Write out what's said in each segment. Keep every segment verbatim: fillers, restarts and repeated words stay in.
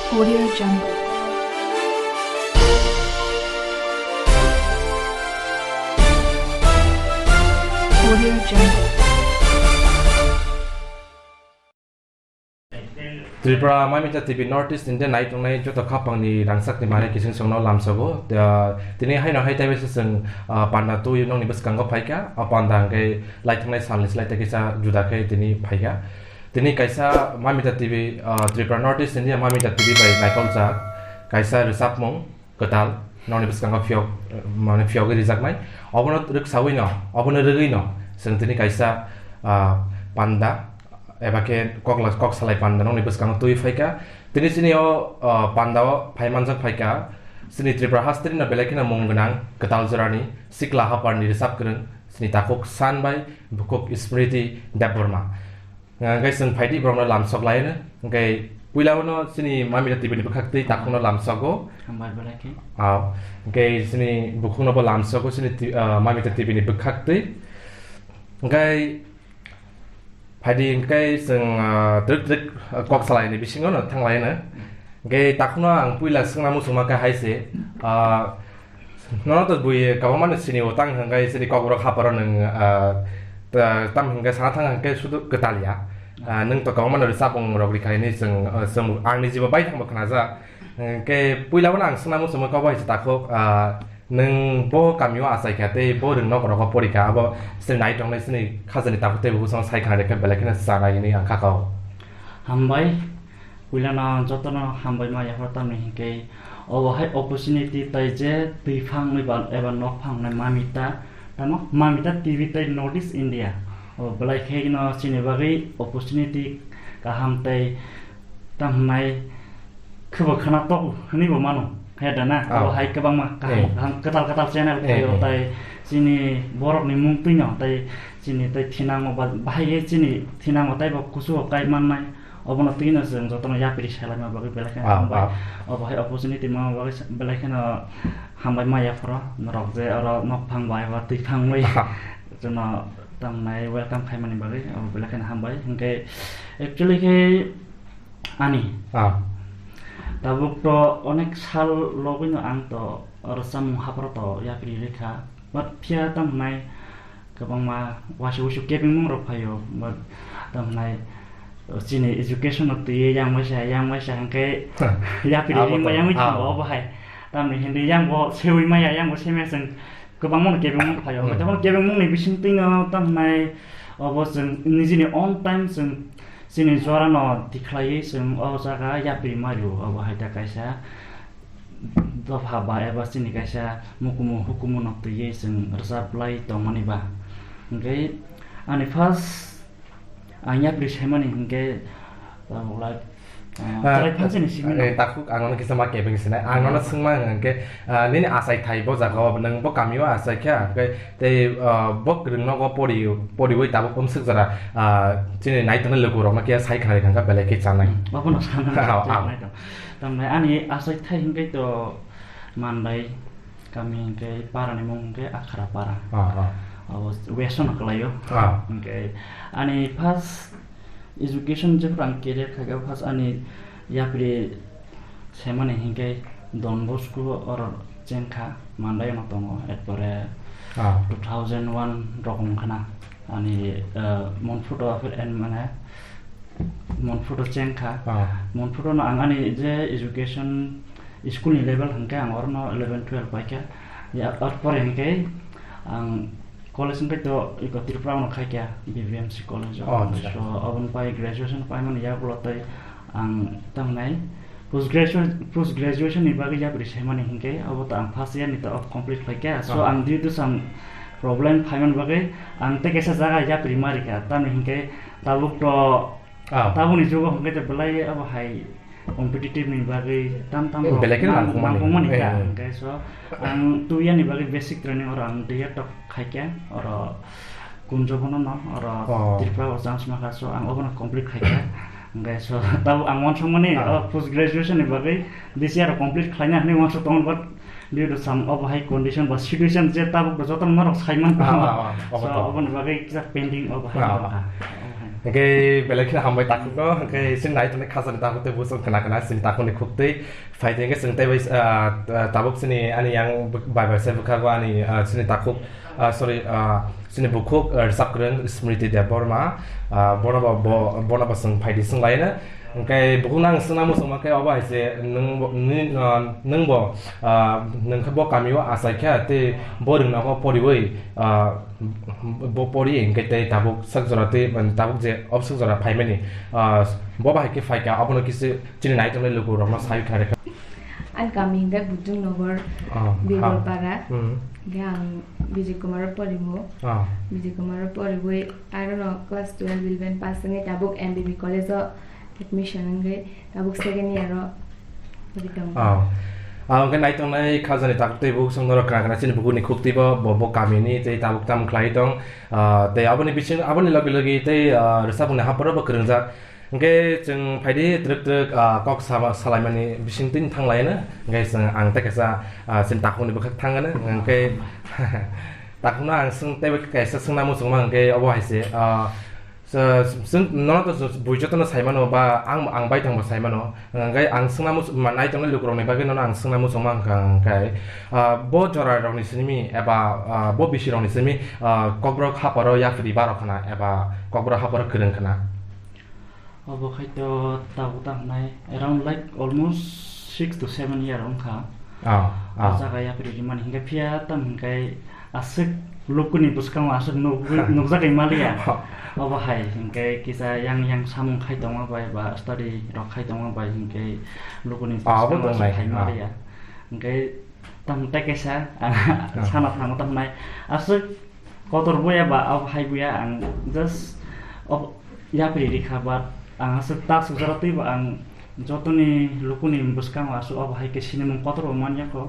Audio Jungle. Audio Jungle. Tripura Mamita T V North East India nai tongnai joto khapangni rangchakni mare kiching songno lamsogo. Tini haino hai taibe se chwng, ah, panda twi nongni bwskango phaikha. O panda hwnkhe lai thangnai salni slai tei kisa juda khe tini phaikha. Tini kaisa Mamita T V, ah, Tripura North East India Mamita T V bai naikoljak kaisa rwchapmung kwtal nongni bwskango phiyok, mane phiyogwi rijaknai. Obono rwksawi no, obono rwgwi no chwng tini kaisa, ah, panda eba khe kokla-, kok salai panda nongni bwskango twi phaikha. Tini chini o, ah, panda o phai manjak phaikha chini Tripura hastrino belai kheno mung gwnang kwtal jorani sikla haparni rwchap kwrwng chini takhuk San bai bukhuk Smriti Debbarma. Hwnkhe chwng phaidi borokno lamsok laino. Hwnkhe puila uno chini Mamita T V ni bwkhak twi takhukno lamsogo. Hambai belai khe. Ah, hwnkhe chini bukhukno bo lamsogo chini ti-, ah, Mamita T V ni bwkhak twi. Hwnkhe phaidi hwnkhe chwng, ah, twrwk twrwk, ah, kok salaini bisingo no thanglaino. Hwnkhe takhukno ang puila swngna muchungma khe hai se, ah, Nono to bui kwbangma no sini o tang hwnkhe chini kokborok haparo nwng, ah, ta-, tam hwnkhe sana thang hwnkhe sudu kwtal ya. Ah, nwng to kwbangma no rwchapmung rok rikha hinwi chwng, ah, chwng ang ni jibo bai thangbo khnajak. Hwnkhe puila bono ang swngna muchungma kok bai se takhuk, ah, nwng bo kamio achaikha tei bo rwng nok rogo porikha abo chini nai tongnai chini khajani takhuk tei bo bwskango sai khna rikha belai kheno chanai hinwi ang kha kok. Hambai. Puilano jotono hambai ma yaphar tamni hinkhe obo hai opportunity tai je twi phang eba, eba nok phang nai Mamita, tamo Mamita T V tai North East India. O belai khe no chini bagwi opportunity kaham tai tam hwnai khwbo khwna tok hwnwi bo mano. He da na? Obo hai kwbangma kaham, eh, kaham kwtal kwtal channel, eh, phaio, eh, tai chini borokni mung twino tai chini tai thinango ba-, bahai khe chini thinango taibo kuchugo kai mannai. Obono twino chwng jotono yapri salaima bagwi belai kheno, ah, hambai. Ah. Obo hai opportunity ma bagwi sa-, belai kheno hambai ma yaphoro norok je oro nok phang bai ba twi phang bai. Ah. Jono tamnai welcome khaimani bagwi obo belai kheno hambai. Hinkhe actually khe ani, ah, tabuk to onek sal logwino ang to oro chamung haphoro to yapri rikha. But phiya tamnai kwbangma waisa wuisu kebengmung rok phaio, but tamnai chini education no twiwi yang waisa, yang waisa hwnkhe yapri abo ringma to, yang abo. Thango obo hai. Tamni hindi yang bo sewi maya, yang bo semya chwng kwbangma no kebengmung phaio. Hmm. Tamo kebengmung ni bising twino tamnai obo chwng nijini own time chwng chini jora no tikhlaiwi chwng o jaga yapri mario obo hai ta kaisa. Dopha ba eba chini kaisa mukumu hukumu no twiwi chwng rwchap lai tongmani ba. Hwnkhe ani first ang yapri saimani hwnkhe tabuk lai, ah, ah, tarai phansi ni simi, eh, no. Takhuk ang nono kisa ma kebeng sinai. Ang nono, ah, swngma hwnkhe, ah, nini achai thai bo jaga o nwng bo kami o achai kha hwnkhe tei, ah, bo kwrwng nogo pori, poriwi tabuk umswk jora, ah, chini naitongnai lukurokno khe sai khna rikha belai khe chanai. Hmm, obono sana. Ah, ah. Tamni ani achai thai hwnkhe to Mandai kami hwnkhe para ni mung hwnkhe Akhara para. Ah, ah. Abo west no kwlaio. Ah. Hwnkhe ani first education jephru ang career khaikha first ani yapri semani hwnkhe Don Bosco oro chengkha Mandai no tongo, erpore, ah, two thousand one rok wngkhana. Ani, eh, Monphuto aphel en mane Monphuto chengkha. Ah. Monphuto no ang ani je education school ni level hwnkhe ang orono eleven twelve paikha. Ya, arpore hwnkhe ang college hwnkhe to iko Tripura no khaikha B B M C college o. Oh, acha. So, oboni pai graduation paimani yagulo tei ang tamnai post graduation, post graduation ni bagwi yapri saimani hwnkhe abo to ang first year ni to off complete khlaikha. So, ah, ang due to some problem phaimani bagwi ang tei kaisa jaga yapri ma rikha. Tamni hwnkhe tabuk to, ah, tabukni jugo hwnkhe to belai abo hai competitive ni bagwi tam tam, eh, rok belai kheno nang-, nangkukmani. Nangkukmani kha. Eh. Hwnkhe so ang two year ni bagwi basic training oro ang two year to khaikha. Oro Kunjobono no, oro, oh, Tripura o chance ma kha, so ang obono complete khaikha. Hwnkhe so tabuk ang uansukmani, ah, o post graduation ni bagwi this year complete khlaina hinwi uansuk tongo, but Due to some obo hai condition ba situation je tabuk bo joto norok sai man Ah, ah, ah, obo So, to. Oboni bagwi kisa pending obo hai Ah. tongkha. Obo hai. Hingke belai kheno hambai takhukno, hingke chini nai tongnai khajani takhuk tei bosong khna khna chini takhukni khuktwi phai tongkhe chwng tei bai, ah, ah, tabuk chini ani yang bw-, bai bai se bwkhago ani, ah, chini takhuk, ah, sorry, ah, chini bukhuk, ah, rwchap kwrwng Smriti Debbarma, ah, bono bo, bo, bono bo chwng phaidi swnglaino. Hingke bukhukno ang swngna muchungma khe obo hai se, nwng bo, nini, ah, nwng bo, ah, nwng khe bo kamio achai kha tei bo rwngnogo poriwi, ah, bo pori hingke tei tabuk sak jora tei, tabuk je obsuk jora phaimani, ah, bo bahai khe phaikha, obono kisa chini nai tongnai lukurokno sai kha rwkha. Ani kami hingke Budung Nogor, Ah, Birbolpara. ah, mm. Hingke ang Bijay Kumar o porimo. Ah. Bijay Kumar o poriwi, I don't know, class twelve, eleven pass wngwi tabuk M B B college o admission wngwi tabuk second year o pori tongo. Ah. Ah, hingke nai tongnai khajani takhuk tei bukhuk chwng norok khna khna chini bukhukni khuktwi bo, bo, bo kamini tei tabuk tamo khlai tong. Ah, tei aboni bising, aboni logi logi tei, ah, rwchapmungni hapharo bo kwrwngjak. Hingke chwng phaidi twrwk twrwk, ah, kok sama-, salaimani bising twi thanglaino. Hingke chwng ang tei kaisa, ah, chini takhukni bwkhak thangano. Hingke takhukno ang swng tei kaisa swngna muchungma hingke obo hai se, ah, Sa-, chwng nono to bui jotono sai mano ba ang, ang bai tongbo sai mano. Hingke ang swngna much-, ma-, nai tongnai lukurokni bagwi nono ang swngna muchungma wngkha, hingke, ah, bo jorarokni simi eba, ah, bo bisirokni simi, ah, kokborok hapharo yapri barok khna eba kokborok hapharo kwrwng khna. Obo khai to tabuk ta hwnai around like almost six to seven year wngkha. Ah, O ah. jaga yapri rimani hingke phiya tam hingke aswk lukuni bwskango aswk nuk-, nukjagwi maliya. Obo hai hingke kisa yang yang samung khai tongma bai ba study rok khai tongma bai hingke lukuni Ah, obo bwskango aswk tongnai. khai Ah. maliya. Hingke tam tei kaisa Ah. sana thango tam nai aswk kotor boya ba obo hai boya ang just ob-, yapri rikha but ang aswk ta sukjara twi ba ang Jotoni lukuni bwskango aswk obo hai khe sinimung kotor bo man ya kho.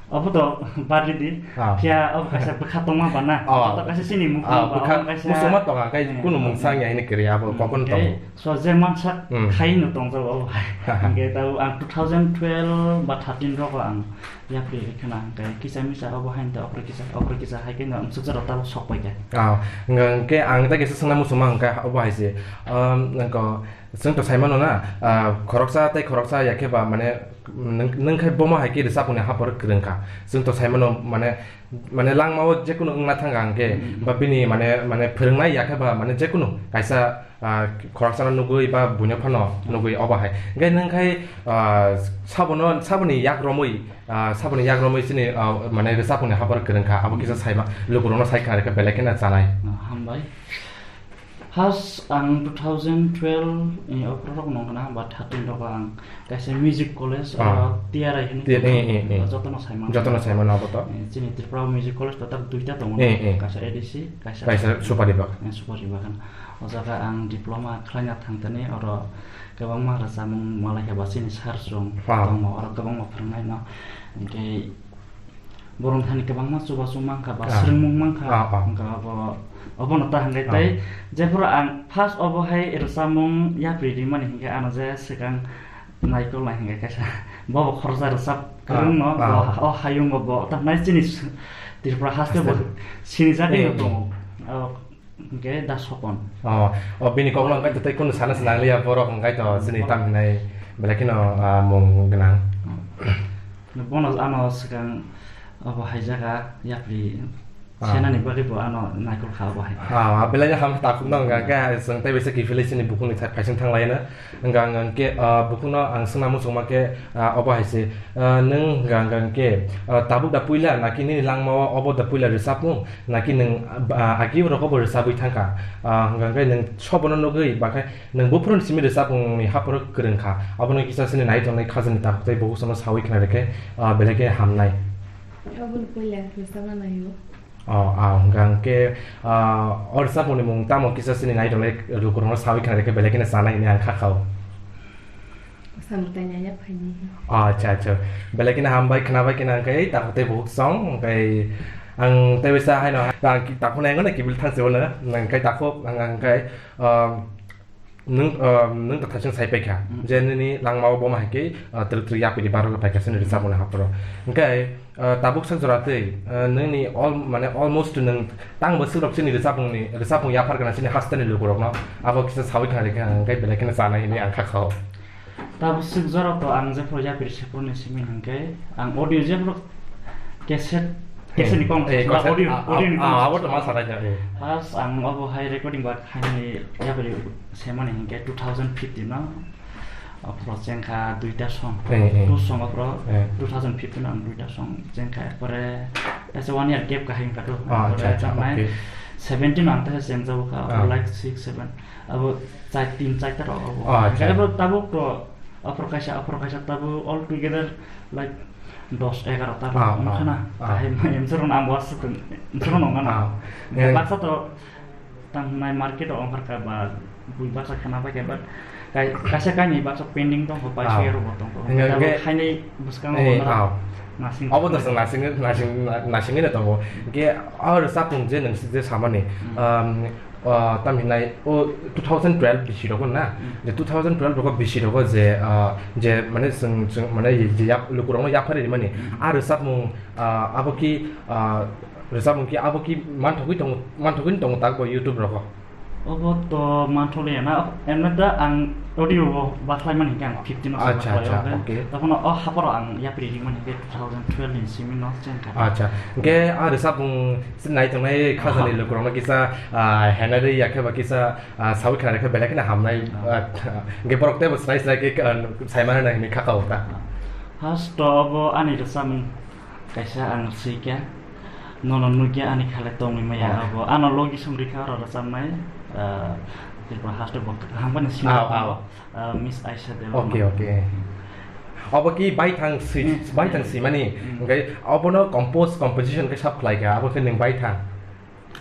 Obo to bad ridi. Ah. Phiya obo kaisa bwkha tongma ba na. Ah. Obo to kaisa sinimung Ah, ba, bwkha obo kaisa muchungma tonga, kai Eh, kunu mung eh. sang ya hini kwrwi abo Hmm, kokon tei tongo. So je mansak Hmm. khai no tongjago obo hai. Hingke tabo ang two thousand twelve ba thirteen rogo ang yapri khna hingke kisa misa obo hai to okre kisa, okre kisa hai khe no ang sukjaro tabo sok pai khe. Ah, hingke ang ta kisa swngna muchungma hingke obo hai se. Um, nangko Chwng to sai mano na, ah, khoroksa tei khoroksa ya khe ba, mane, nwng, nwng khai bomo hai khe rwchapmungni hapharo kwrwng kha. Chwng to sai mano, mane, mane langmao jekunu wngna thang kha hwnkhe, Mm. ba bini, mane, mane, phwrwngnai ya khe ba, mane, jekunu kaisa, ah, khoroksano nugwi ba buino phano nugwi obo hai. Hwnkhe nwng khai, ah, sabono, saboni yak romwi, ah, saboni yak romwi chini, ah, mane, rwchapmungni hapharo kwrwng kha. Abo kisa saima, lukurokno sai khna rwkha, belai kheno chanai. Ah, hambai. First ang two thousand twelve ni okra rok nong khna ba thirteen rok ang kaisa music college, Ah. ah, T R I hwnwi T-, tongkha. eh, eh, eh. Jotono saimano. Jotono saimano abo to. Eh, chini Tripura Music College total duita tongo. Eh, eh. Kaisa A D C, kaisa Kaisa Supari Bagan. Eh, Supari Bagan. O jaga ang diploma khlaina thangtani oro kwbangma rwchapmung malai khe ba chini sir chwng Ah. tongo, oro kwbangma phwrwngnaino. Hwnkhe Borok thani kwbangma chubachu mankha ba Ah. swrwngmung mankha. Ah, ah. Hwnkhe abo, obono ta hwnkhe Ah. tei jephuru ang first obo hai rwchapmung yapri rimani hwnkhe ano je swkang naikol nai hwnkhe kaisa bobo khoroksa rwchap Ah, kwrwngno ah. bo o hayungo bo ta nai chini Tripura haste bo Haste. sinijagwi Eh. tongo. Abo Hwnkhe da Sopon. Oh, oh, bini kokno hwnkhe tei kunu sana se nangliya, borok hwnkhe to chini Borok. Tam hinai belai kheno, ah, mung gwnang. Bono ano swkang abo hai jaga yapri Ah. senani bagwi bo ano naikol kha abo hai. Ah, belai no ham takhuk no hwnkha khe chwng tei bisa kiphilwi chini bukhukni thai phaising thanglaino. Hwnkha hwnkhe, ah, bukhukno ang swngna muchungma khe, ah, obo hai se, ah, nwng hwnkha hwnkhe, ah, tabuk da puila naki nini langmao obo da puila rwchapmung? Naki nwng, ah, agi rokbo rwchabwi thangkha, ah, hwnkha hwnkhe nwng sobono nugwi, bakhe nwng buphuruni simi rwchapmungni haphuru kwrwngkha, abono kisa chini nai tongnai khajani takhuk tei bukhuk sono sawi khna rwkhe, ah, belai khe hamnai. Obono puila rwchapna naio. Oh, ah, hwnkha hwnkhe, ah, o rwchapmungni mung tamo kisa chini nai tongnai lukurokno sawi khna rwkhe belai kheno chanai hwnwi ang kha khao. Samung tanya ya phaini. Acha, acha. Belai kheno hambai khwnabai kheno hwnkhe takhuk tei bukhuk song, hwnkhe ang tei bisa haino, ang ki-, takhuk nai wngkha kibil thangse wngkha, hwnkhe takhuk ang, ang hwnkhe, um, nwng, um, nwng ta thachung sai paikha. Mm. Je nini langmao bomo hai khe, uh, twrwk twrwk yapri di baro paikha chini rwchapmungni haphuru. Hwnkhe, Ah, tabuk sak jora twi, ah, nini all, mane almost nwng tang bwswk rok chini rwchapmung ni, rwchapmung yaphar gana chini hasteni lukurokno abo kisa sawi thang rikha hwnkhe belai kheno chanai hinwi ang kha khao. Tabuk swk jora to ang jephru yapri sephru ni simi hwnkhe ang audio jephru cassette, cassette ni kong, eh, ba cassette, audio, ah, audio ni ah, kong ah, abo to ma sanai kha, eh. First ang obo hai recording ba khainani yapri semani hwnkhe two thousand fifteen no. Aphro chengkha duita song. Eh, eh. Two song aphro Eh. two thousand fifteen ang duita song chengkha, ekpore ese one year gap kahim kha to. Ah, acha, acha, tamnai okay. Seventeen ang tesa chengjago kha, Ah. like six, seven. Abo chai, tin, chai ta rok abo. Ah, acha. Aphro tabuk to, aphro kaisa, aphro kaisa tabuk all together like dos, egaroh ta Ah, rok wngkha na. Ah, ah. Kahim, emsoro ang wasuk, emsoro nongkha na. Ah. Eh. Baksa to Tang nai market o ongkar ka ba bui baksa khana pai khe, but kai-, kaisa kainwi baksa pending tong kho, pai Ah. sui aro bo tong kho. Hingke Abo ke khainai bwskango Eh, bo ah. nasing. Obo to chwng nasing, nasing, nasingwi no tongo. Hingke o rwchapmung je nwng je samani, Hmm. um, uh, tam hinai o two thousand twelve bisi rok na, Hmm. je two thousand twelve rok bisi rok je, uh, je mane chwng, chwng mane je yap, lukurokno yaphari mani, Hmm. a rwchapmung, uh, abo ki, uh, Rwchapmung khe abo khe manthogwi tongo, manthogwi tongo tak bo YouTube rogo. Obo to manthokliya na, emne da ang audio bo bakhlai mani hwnkhe ang fifteen o Acha, bakhlai acha, o hwnkhe. Okay. Tokhono o haparo ang yapri ringmani hwnkhe two thousand twelve ni simi no chengkha. Acha. Hwnkhe a rwchapmung nai tongnai khajani Aha. lukurokno kisa, ah, henari yakhe ba kisa, ah, sawi khnari khe belai kheno hamnai, Ah. ah, hwnkhe borok teibo swrai swrai khe, ah, saimano hinwi kha kha o ta. First to obo ani rwchapmung. Kaisa ang swi khe, nono nukya ani khale tongwi maya Oh. abo. Ano logi song rikha oro rwchapnai, ah, Tripura haste bo kaham phano sini Ah, tongo. ah. Ah, Miss Aisha Debbarma. Okay, okay. Obo ki baithang swi, Hmm. baithang swimani, Hmm. hwnkhe obono compose, composition khe sab khlai kha, abo khe nwng baithang.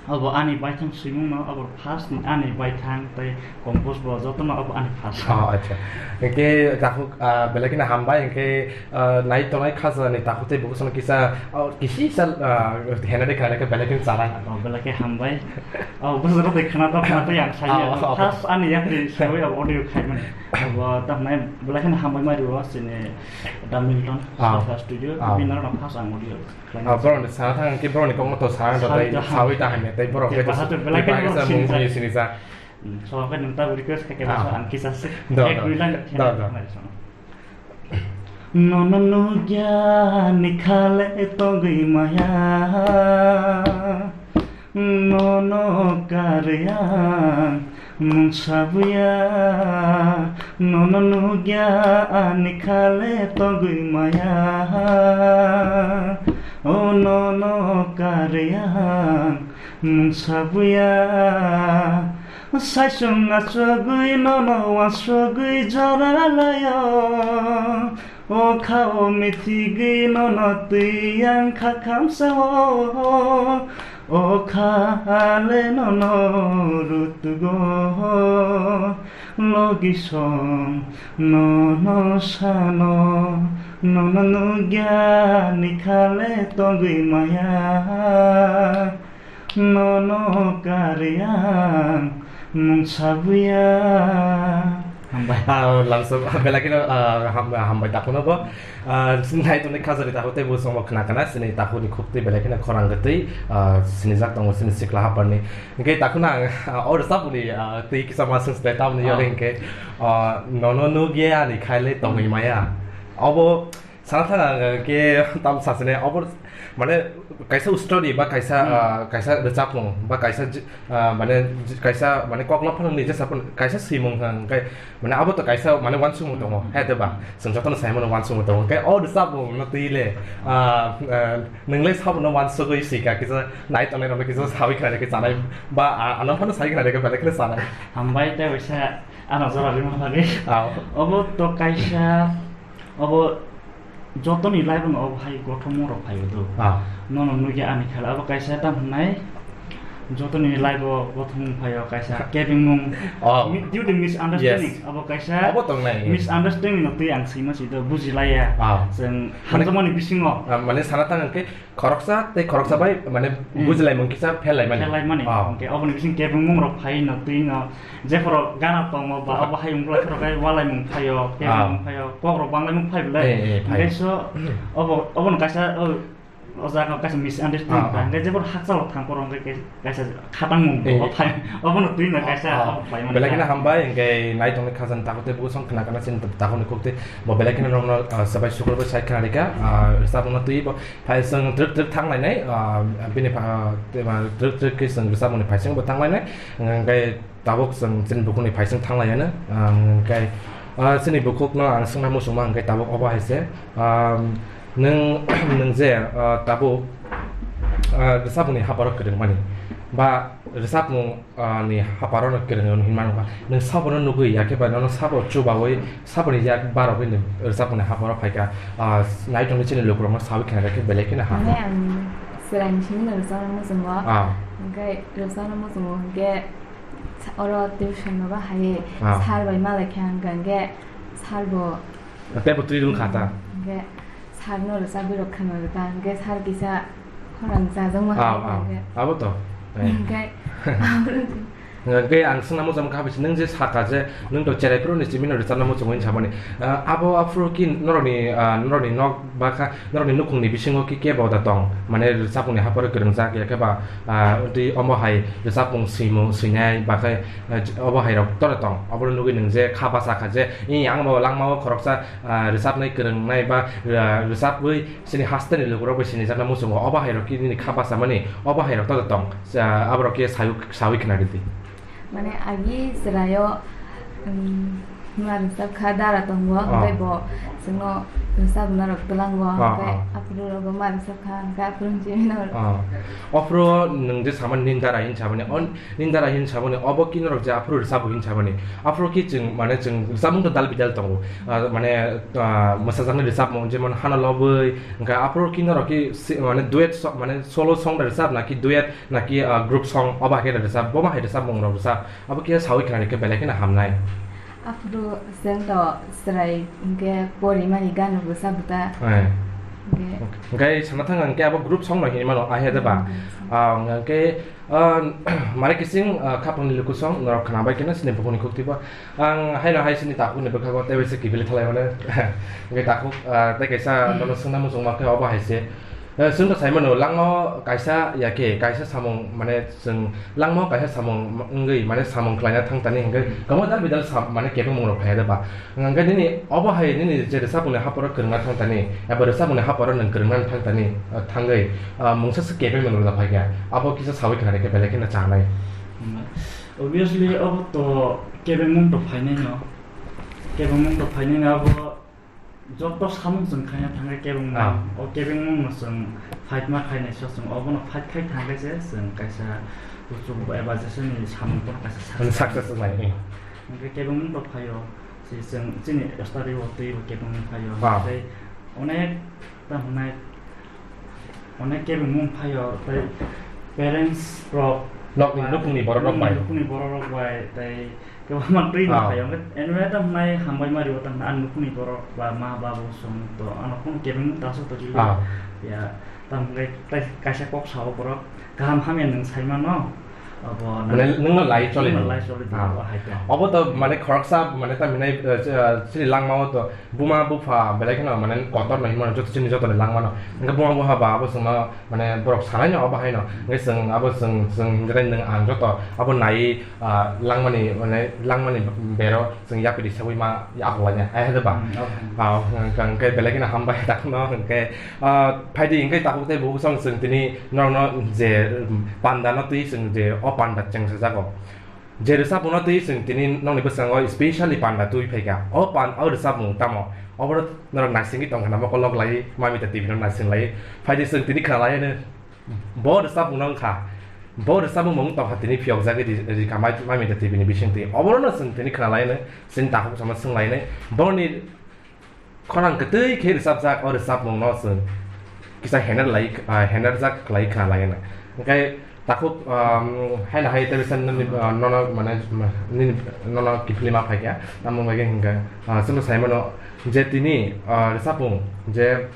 Abo ani baithang swimung no, abo first ni ani baithang tei compose bo joto no abo ani first. Oh, acha. Hwnkhe takhuk, ah, belai kheno hambai, hwnkhe, ah, nai tongnai khajani takhuk tei bukusono kisa, oh, kisi sal, ah, henari khainai khe belai kheno chanai. Oh, belai khe hambai. Oh, bukusono tei khna to khna to yang sai. Oh, oh. First ani yapri sawi abo audio khaimani. Abo tamnai belai kheno hambai mari o chini Da Milton Ah. Software Studio. Ah. Bini no first ang audio. Ah, borok ni sana thang khe borok ni kokno to sana Sana tei thang. sawi ta hanya tei borok Khe khe to bahadur belai khe bahai borok khe sini mung sa. Sini sa. Hmm, so khe nung ta request khe khe Ah. basa ang kisa se. Do, Ek do. dui line Do, do. Nono nugya ni khale tongwi maya. Nono karya mungsa buya, nono nugya ani khale tongwi maya. O nono karya mungsa buya, saisung achugwi nono wansugwi jora layo. O kha o mithigwi nono twi ang kha khamsa o, o kha le nono rutugo. Logi song nono sano, nono nugya ni khale tongwi maya. Nono kari ang mungsa buya. Hambai. Ah, langsung, ah, belai kheno, ah, ham-, hambai takhukno bo. Ah, nai tongnai khajani takhuk tei bo chwngno khna khna, chini takhukni khuktwi belai kheno khorang gotwi, ah, sinijak tongo chini sikla haparni. Hwnkhe takhukno ang, ah, o rwchapmungni, ah, twi kisa ma swngchilai tamni Ah. yori hwnkhe, ah, nono nugya ani khaile tongwi Hmm. maya. Obo Sana thang ang khe tam sasine obo mane kaisa story ba kaisa, Hmm. ah, kaisa rwchapmung ba kaisa j-, ah, mane j-, kaisa mane kokla phano ni jesa phano kaisa swimung hwnkhe mane abo to kaisa mane uansukmung tongo, Hmm. hai de ba? Chwng jotono sai mano uansukmung tongo. Hwnkhe o rwchapmung no twi le, ah, ah, nwng le sabo no uansugwi swi kha, kisa nai tongnai rok no kisa sawi kha, khe chanai ba, ah, ano phano sai kha, khe belai khe chanai. Hambai tei waisa ano jora rwma bagwi. Ah. Obo to kaisa Obo jotoni life-o no obo hai gothomung rok phaibo do. Ah. Nono nugya ani khala obo kaisa tam hwnai jotoni life-o gothomung phaio kaisa kebengmung. Oh. Mi-, due to misunderstanding. Yes. Obo kaisa Obo tongnai. Misunderstanding no twi ang swima si do bujilaiya. Ah. Chwng Mane hamjakmani bisingo. Ah, mane sana thang hwnkhe Khoroksa tei khoroksa bai, mane, Hmm. bujilaimung kisa phelaimani. Phelaimani. Ah. Hwnkhe oboni bising kebengmung rok phaino twino, jephuru gana tongo ba, Ah. obo hai wngkha, khorok kai walaimung phaio, Ah. kebengmung phaio, kok rok banglaimung phai belai. Eh, eh, phai. Hwnkhe so, Hmm. obo, obono kaisa, o, O jaga kaisa misunderstanding Ah, ah. hingke jebon hakchalo thang poro hingke kaisa khatang mung Eh. bo phai, obono twi no kaisa Ah, ah. obo phai mani Belai kha. Kheno hambai, hingke nai tongni khajani takhuk tei bukhuk song khna khna sin takhuk ni khuk tei bo belai kheno norokno, ah, sabai sukur bo sai khna rika, ah, rwchapmung no twi bo phai song truk truk thang lainai, ah, bini pha-, ah, tei ma truk truk khe song rwchapmung ni phai song bo thang lainai, hingke tabuk chwng chini bukhukni phaising thang lai ano, ang khe, ah, chini bukhukno ang swngna muchungma hwnkhe tabuk obo hai se, ah, nwng, nwng je, ah, tabuk, ah, rwchapmungni haparo kwrwngmani ba rwchapmung, ah, ni haparo no kwrwng hinmano ba nwng sabono nugwi ya khe ba nono sabo chubawi saboni yak barogwi nwng rwchapmungni haparo phaikha, ah, naitongni chini lukurokno sawi khna khe belai kheno ha. Mane ang chwraini simi no rwchapna muchungo. Ah. Hwnkhe rwchapna muchungo hwnkhe Sa-, oro tuition no ba hai Ah. sir bai malai khe ang hwnkhe sir bo Tei bo twi rwng kha ta. Hwnkhe sir no rwchapwi rok khna rwkha hwnkhe sir kisa khorang chajakma Ah, hai ah. hwnkhe. Abo to. Eh. Hwnkhe Hwnkhe ang swngna muchung kha bisi nwng je saka je nwng to cherai phuru ni simi no rwchapna muchung wngwi saboni. Ah, abo aphuru ki norokni, ah, norokni nok ba kha norokni nukhungni bisingo ki kebo da tong? Mane rwchapmungni haporo kwrwngjak ya khe ba, ah, twi omo hai rwchapmung swimung swinai ba khe, ah, obo hai rok tore tong? Obono nugwi nwng je kha basa kha je, "Ih, ang bo langmao khoroksa, ah, rwchapnai kwrwngnai ba, ah, rwchapwi chini hasteni lukurok bai sinijakna muchungo." Obo hai rok ki nini kha basa mani, obo hai rok tore tong? Ah, aborok khe sawi, sawi khna ridi. Mane agi chwraio, um, ma rwchap kha dara tongo, Ah. hwnkhe bo chwngno rwchapna rok twlango, Ah, hwnkhe ah. aphuru rogo ma rwchap kha, hwnkhe aphuru chini no. Ah. Ophuru nwng je samani nini dara hin samani, on, nini dara hin samani, obo ki norok je aphuru rwchapo hin samani. Aphuru ki chwng, mane chwng rwchapmung to dal bidal tongo. Ah, mane, ah, mwsajaknai rwchapmung, jemon Hano Lobwi, hwnkhe aphuru ki norok ki si-, mane duet so-, mane solo song da rwchap na ki duet, naki, ah, group song, obo hai khe rwchap, bo ma hai rwchapmung rok rwchap, abo khe sawi khna rikhe belai kheno hamnai. Aphuru chwng to chwrai hwnkhe porimani gan rok rwchap buta. Eh. Hwnkhe Hwnkhe sana thang hwnkhe abo group song no hinwi mano, ahe de ba? Hmm, group song. Ah, hwnkhe, ah, mare kising, ah, khapangni luku song norok khna bai kheno sini bukhukni khukti bo. Ang haino hai sini takhukni bwkhago tei waisa kibili thalai mano. Hwnkhe takhuk, ah, tei kaisa Hmm. nono swngna muchungma khe obo hai se. Eh, chwng to sai mano, langmao kaisa ya khe kaisa samung, mane chwng langmao kaisa samung wngwi, mane samung khlaina thang tani hwnkhe kwbangma dal bidal sam-, mane kebengmung rok phai ya de ba. Hwnkhe nini obo hai nini je rwchapmungni haporo kwrwngna thang tani, eba rwchapmungni haporo nwng kwrwngna thang tani, eh, thangwi, ah, mungsa se kebengmung rok phai kha, abo kisa sawi khna rikhe belai kheno chanai. Obviously, obo to kebengmung to phainai no, kebengmung to phainai no abo. Joto samung chwng khaina thangkhe kebengmung. Ah. O kebengmung no chwng fight ma khainai so chwng obono fight khai thangkhe se chwng kaisa kuchuk eba jeseni samung bono kaisa Mane success success wngnai, eh. Hwnkhe kebengmung rok phaio, si chwng chini study o twi bo kebengmung phaio. Ah. Tei onek ta hwnai Onek kebengmung phaio, tei parents rok Nokni ba nukhungni borok rok bai. Nukhungni borok rok bai, tei kwbangma twi no Ah. phaio. Hwnkhe anyway, tamo nai hambai ma rio, tamo ani nukhungni borok ba ma babu song to, ano khung kebengmung taso to chili. Ah. Ya, tamo nai tai kaisa kok sao borok, kaham hamya nwng sai mano. Abo Mane nai nungno lai choli nungno di. lai choli di, Ah. abo hai to. Obo to mane khoroksa, mane ta minai, eh, eh, chini langmao to Buma bupha belai kheno mane kotor no hinmano joto chini jotoni langmano. Hwnkhe buma bupha ba abo chwngno mane borok sanai no abo haino. Hwnkhe chwng abo chwng, chwng hwnkhe nwng ang joto abo nai, ah, langmani mane langmani bero chwng yapiri sagwi ma yaklanya. Ai hade ba? Hmm, obo. Ah, hwnkhe, hwnkhe belai kheno hambai takhukno hwnkhe, ah, phaidi hwnkhe takhuk tei bukhuk song chwng tini norokno je, um, panda no twi chwng je o panda chengsajago. Je rwchapmungno twi chwng tini nokni bwskango specially panda twi phaikha. O pan-, o rwchapmung tamo? Obono norok naisingwi tongkha namo kolok lai, Mamita T V no naising lai. Phaidi chwng tini khna lai hwno. Bo rwchapmungno wngkha. Bo rwchapmung mung tongkha tini phiyokjagwi ri-, rikha Mai-, Mamita T V ni bisingtwi. Obono chwng tini khna lai hwno. Chini takhuk sama swng lai hwno. Boroni Khorang kwtwi khe rwchapjak o rwchapmungno chwng kisa hener lai, ah, henerjak khlai khna lai hwnwi. Hwnkhe takhuk, um, haino hai tei bisa nini, ah, nono mane, nini nono kiphilwi ma phaikha. Tamo bagwi hwnkhe, ah, chwngno sai mano je tini, ah, rwchapmung je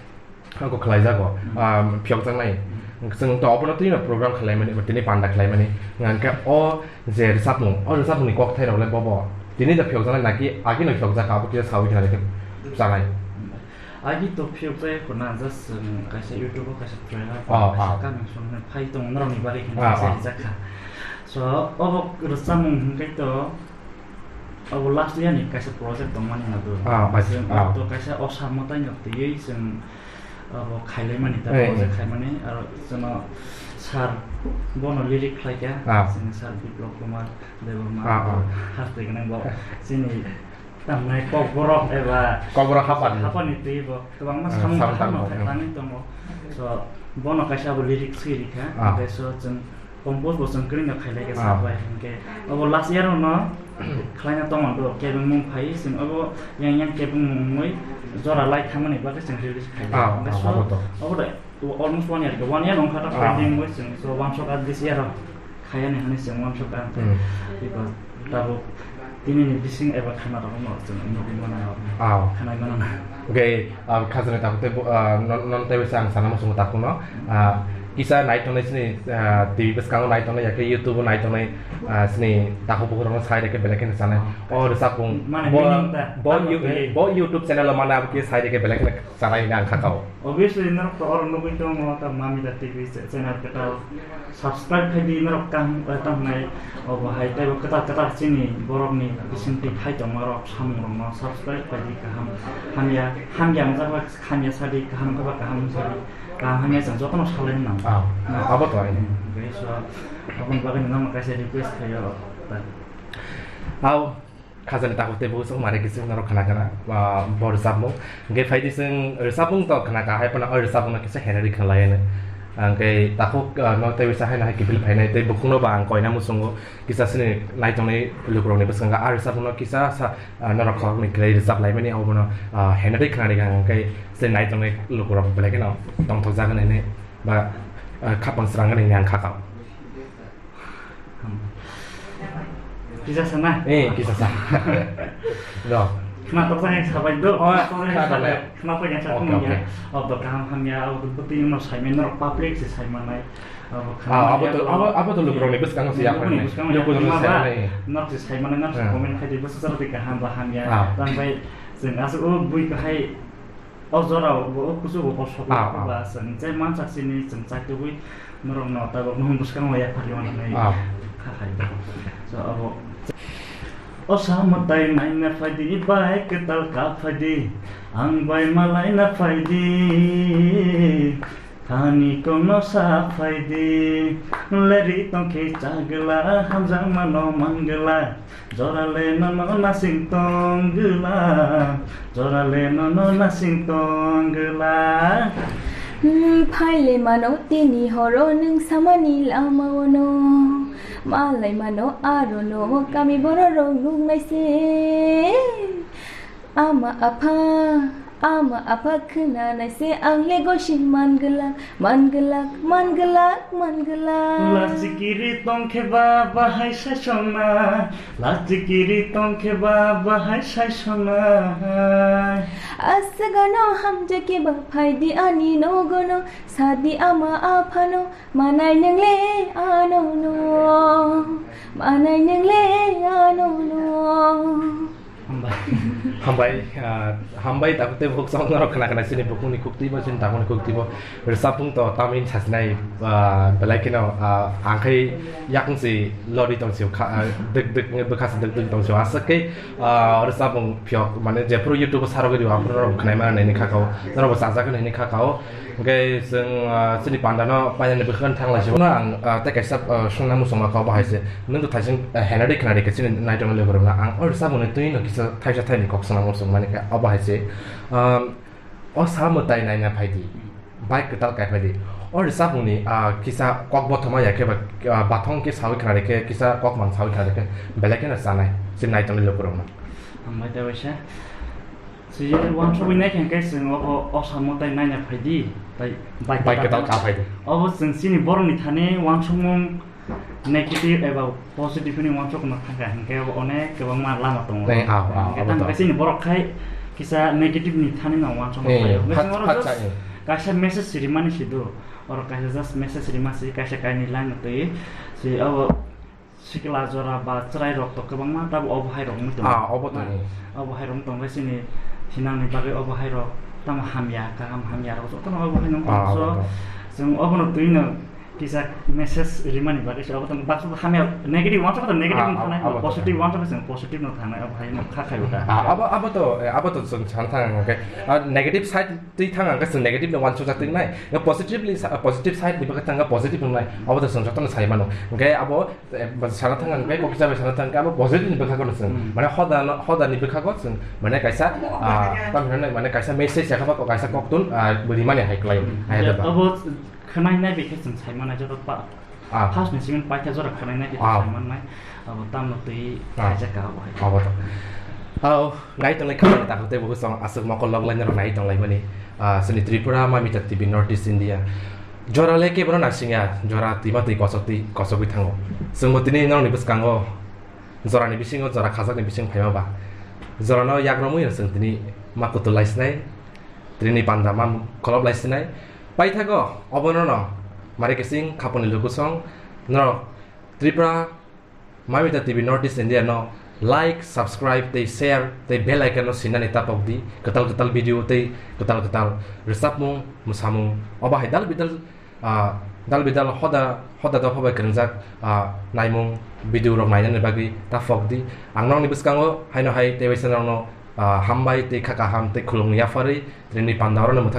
ako khlaijago, um, phiyokjaknai. Chwng to obono twino program khlaimani, tini panda khlaimani. Hwnkhe o je rwchapmung, o rwchapmungni kokthairok le bobo tini da phiyokjaknai naki agino phiyokjakha, abo kisa sawi khna rikhe chanai. Agi to phiyok jai khuna, just, um, kaisa YouTube o kaisa trailer, ah, kaisa, ah, coming soon phai tong norokni bagwi khe, ah, kaisa, ah, rijak kha. So obo rwchapmung hwnkhe to obo last year ni kaisa project tongmani na do. Ah, ah, chwng ah, to kaisa osa mwtai no twiwi chwng obo khailaimani ta, eh, project, eh, khaimani, aro chwngno sir bono lyric khlaikha, ah, chwngni sir Biplab Kumar Debbarma, ah, ah, haste gwnang bo chini Tamni kokborok eba kokborok hapani. Hapani twi bo kwbangma, ah, samung, samung kaham tangbo, no khaitangwi tongo. So, bono kaisa bo lyrics swi rikha. Ah. Hwnkhe so chwng compose bo chwng kwrwino khailai kha, ah, sa bai hwnkhe. Obo last year no khlaina tongmani bo kebengmung phai, chwng obo yang yang kebengmung wngwi jora lai thangmani bagwi chwng release khailai. Ah, hwnkhe, ah, so, obo to. Obo de almost one year, one year wngkha ta, ah, pending wngwi chwng. So, wansok ah this year o. Khayani hwnwi chwng wansukha, hmm, because tabuk tinini bising eba khana rokno chwng nugwi mano, ah, khanai mano. Okay, ah, khajani takhuk tei bo, ah, non, non tei bisa ang sana muchungo takhukno, ah, kisa nai tongnai chini, ah, T V bwskango nai tongnai, yakhe YouTube o nai tongnai, ah, chini takhuk bukhuk rokno sai rikhe belai kheno sanai. O rwchapmung, mane bo, meaning ta, bo, abo you-, khe bo YouTube channel o mane abo khe sai rikhe belai kheno sanai hwnwi ang kha kao. Obviously, norok to oro nugwi tongo, ta Mamita T V cha-, channel kwtal. Subscribe khai di, norok kaham, eh, tamo hwnai, obo hai teibo kwtal kwtal chini borokni bisingtwi khai tongmarok samungrokno subscribe khai di, kaham hamya, hamya wngjak ba hamya sa di, kaham wngkha ba kaham sa di, kaham hamya chwng jotono salaini nango. Ah, abo to, ai. Hmm, okay, so, aboni bagwi nokno kaisa request khaio, ta. Ao. Khajani takhuk tei bukhuk mare kisa norok khna khna, ah, bo rwchapmung. Hwnkhe phaidi chwng rwchapmung to khna kha, hai phano o rwchapmungno kisa henari khna lai hwnwi. Hwnkhe takhuk, ah, no tei bisa haino hai kiphil phainai tei bukhukno ba ang koina muchungo kisa chini nai tongnai lukurokni bwskango a rwchapmungno kisa sa, ah, norok khoroknwi kwrwi rwchap laimani obono, ah, henari khna rikha hwnkhe chini nai tongnai lukurok belai kheno tongthokjak hwnwi ba, ah, khapang srang hwnwi ang kha kao. Kisa sana? Eh, kisa sa. No. Khna tok jang sabai do. Oh, khna tok jang khna tok jang sa. Okay, okay. Oh, do kaham hamya, oh, do bwtwi no saimai norok public se saimanai. Ah, abo to, abo, abo to lukurokni bwskango se yaphar nai. Lukurokni bwskango se yaphar nai. Norok se saimanai, norok se comment khai di, bwswk charo twi kaham ba hamya. Ah. Tang bai chwng aswk o bui kahai O jorao bo, o kuchugo bo sokwi, ah, ah, ba chwng je mansak chini chwng chaitugwi norokno tabuk nwng bwskango yapharwi mano hwnwi, ah, kha hai. So, abo. O sa mwtai naina phaidi, bai kwtal ka phaidi, ang bai malaina phaidi, thani kokno sa phaidi, leri tongkhe chagwla, hamjakmano mangwla. Jorale nono nasing tong gwla, jorale nono nasing tong gwla. Hmm, phaile mano tini horo nwng samani lama ono. Malai mano aro no kami bororok nuknai se. Ama apha, ama apha khwnanai se ang le gosi man gwlak, man gwlak, man gwlak, man gwlak. Lachikiri tongkhe ba bahai saisongnai, lachikiri tongkhe ba bahai saisongnai. Aswkano hamjakhe ba phaidi ani nogono, sadi ama aphano, manai nwngle ano no, manai nwngle ano no. Hambai. Hambai, ah, hambai, takhuk tei bukhuk chwng norok khna khna chini bukhukni khuktwi bo, chini takhukni khuktwi bo. Rwchapmung to tamni sajnai, ah, belai kheno, ah, ang khai yakung si lori tong sio, kha, ah, dwk dwk, bwkha si dwk dwk tong sio. Aswk khe, ah, rwchapmung phiyok, mane, jephuru YouTube o sarogwi rio, aphuru norok khnaima nini kha kao, norok bo chajak nini kha kao. Hwnkhe chwng, ah, chini panda no painani bwkhakno thang lai se. Bono ang, ah, tei kaisa, ah, swngna muchungma kok bahai se. Nwng to thaising, ah, henari khnari khe chini naitok ni lukurokno ang o rwchapmungni twi no kisa thaisa thaini kok swngna muchungmani khe obo hai se. Um, o sa mwtai naina phaidi, bai kwtal kai phaidi. O rwchapmungni, ah, kisa kok bothoma ya khe ba, ah, bathong khe sawi khnari khe kisa kok mang sawi khnari khe belai kheno chanai chini naitok ni lukurokno. Hambai tei waisa. Sijili wansugwi naikha hwnkhe chwng obo osa mwtai naina phaidi, tai bai kwtal ka phaidi. Obo chwng chini borokni thani wansukmung negative eba positive hwnwi wansukna thangkha, hwnkhe obo onek kwbangma lama tongo. Hwnkhe tamo khe chini borok khai kisa negative ni thani no wansukna phaio. Hwnkhe chwng oro just kaisa message rimani sido, oro kaisa just message rima si, kaisa kainwi line twi si obo. Sikla jora ba chwrai rok to kwbangma, tabo obo hai rok wngwi tongo. Ah, obo tongo. Obo hai rok wngwi tongo, chini sinangni bagwi obo hai rok tamo hamya, kaham hamya rok jotono obo hai nang Ah, tongso. Obo to. Chwng obono twino kisa message rimani bagwi se obo tong baksa hamya negative wansok to negative Ah, no thangnai, abo to. Positive wansok to chwng positive no thangnai obo hai no kha khai uta. Ah, abo, abo to, eh, abo to chwng sana thang ang khe. Ah, negative side twi thang ang khe chwng negative no wansok jak twi nai. Nga positively sa-, positive side ni bagwi thang ang khe positive no nai. Abo to chwng jotono sai mano. Hwnkhe abo Eh, ba sana thang ang khe, kok hisabe sana thang khe, abo positive ni bwkha kono chwng. Hmm. Mane hoda no, hoda ni bwkha ko chwng. Mane kaisa, ah, tam hinai, mane kaisa message ya kha ba, kaisa kok tun, ah, rimani hai klai. Hmm. Hai Ya, da ba. Abo khwnai nai bikhe chwng sai mannai joto pa. Ah. First ni simin paikha jora khwnai nai bikhe Ah. sai mannai. Abo tamno twi Ah. kaisa ka abo hai. Abo to. Au, nai tonglai kha ta hote bo song aswk mokol log line ro nai tonglai mani. Ah, sini Tripura, Mamita T V, North East India. Jora le kebono naisingya, jora twima twi kosok twi, kosogwi thango. Chwngbo tini norokni bwskango, jorani bisingo, jora khajakni bising phaima ba. Jorano yakromwi chwng tini ma kutul laisinai, tini panda ma kholop laisinai. Paithago, obono no, mari kising khaponi lukusong, norok Tripura, Mamita T V North East India no like, subscribe tei share tei bell icon no sinani tapok di. Kwtal kwtal video tei kwtal kwtal rwchapmung, mwsamung, obo hai dal bidal, ah, dal bidal hoda, hoda dopha bai kwrwngjak, ah, naimung video rok nainani bagwi tapok di. Ang nokni bwskango haino hai tei waisa nokno, ah, hambai tei kha kaham tei khulumung yapharwi tini panda oro no mwthak